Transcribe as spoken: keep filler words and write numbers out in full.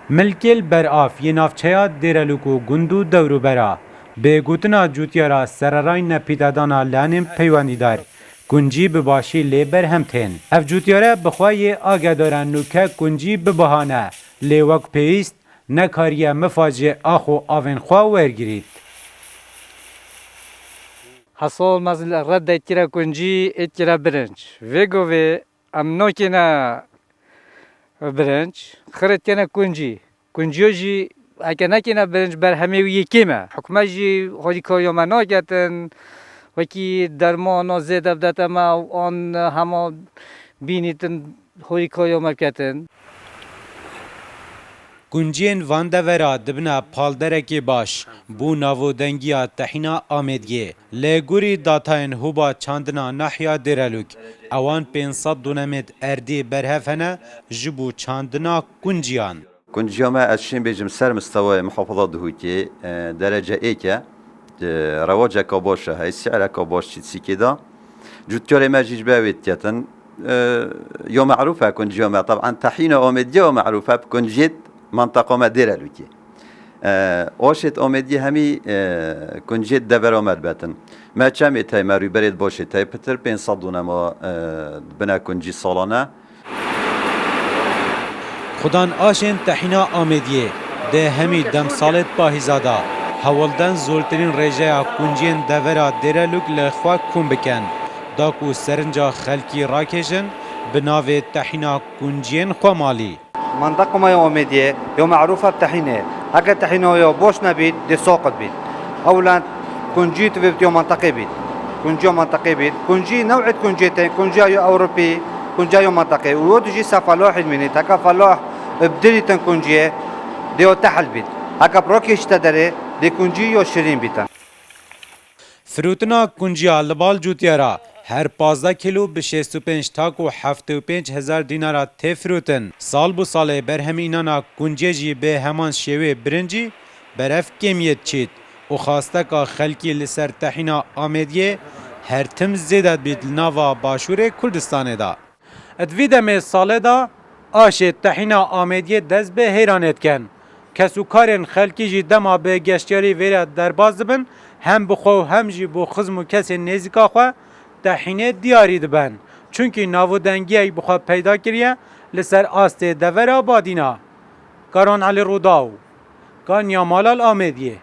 Milkê li ber av yê navçeya Dêrelûk û gund û dewrûbera, bi gotina cûtiyara sererayî nepîtedana lanên peywendîdar, kuncî bi başî lê berhem tên. Ev cûtiyare bi xwe yê agedara nûke kuncî bi biha ne, lê wek pêwîst nekariye mifa ji ax û avên xwe wergirît. Hesol mez li red de kire kuncî, êt kire birinc. Vê govê em nokêne birinc, xirêt kene kuncî. Kunciyo jî heke nekêne birinc, berhemê wî yê kêm e. Hikûmet jî xwedî kariya me naketin, wekî dermana zêde bidete me û an hema bînîtin xwedî kariya me biketin. Kunciyên van devera dibine palderekê baş bo navodengiya Tehîna Amêdiyê. Li gorî datayên Hûba Çandina Nahiya Dêrelûk, ewan pênc sed dûnemêt erdê berhev hene ji bo çandina kunciyan. Kunciya me, ez şên bêjim, ser mistewayê muhafaza Duhokê, e, derece êk e. E, rewaceka baş e, hey, sî'reka baş çîtsîkê da. Cûtkarê me jî ji ber wê diketin. E, ya merûf e kunciya me. Teban Tehîna Amêdiyê ya merûf e bi kunciyêt manteqa me Dêrelûkê. E, aşêt Amêdiyê hemî, e, kunciyêt devera me dibetin. Me çemêt hey, me rûberêt başêt hey, pitir pênc sed dûnema, e, bine kuncî salane. Xudan aşên Tehîna Amêdiyê di hemî demsalêt pahîza de hewlden zortirîn rêjeya kunciyên devera Dêrelûk li xwe kom bikin, da ku serinca xelkî rakêşin bi navê Tehîna Kunciyên Xwemalî. Manteqa me ya Amêdiyê ya merûf e bi Tehînê. Heke Tehîna ya baş nebît, dê saqit bît. Ewlen kuncî tu vê ya manteqê bît. Kunciya manteqê bît. Kuncî new'êt kunciyê tên, kunciya ya Ewropî, kunciya ya manteqê. Û yo dijî se felahî mînît. Heke felah bi dirîtin kunciyê, dê yo tehil bît. Heke bi rakêşîte derê, dê kuncî yo şirîn bîtin. Firotina kunciya li bal cûtiyara her pazdeh kîlo bi şêst û pênc tak û heftê û pênc hezar dînara tê firotin. Sal bo salê berhemînana kunciyê jî bi heman şêwê birincî berev kêmiyê diçît û xwasteka xelkî li ser Tehîna Amêdiyê her tim zêde dibît li nava Başûrê Kurdistanê de. Di vî demê salê de aşê Tehîna Amêdiyê dest bi hêranê dikin. Kes û karên xelkî jî dema bi geştyarî vêre derbas dibin, hem bi xwe û hem jî bo xizm û kesên nêzîka xwe Tehînê diyarî dibin. Çunkî navodengiyek bi xwe peyda kiriye li ser astê devera Badîna. Karan Elî Rûdaw, Kanya Malal Amêdiyê.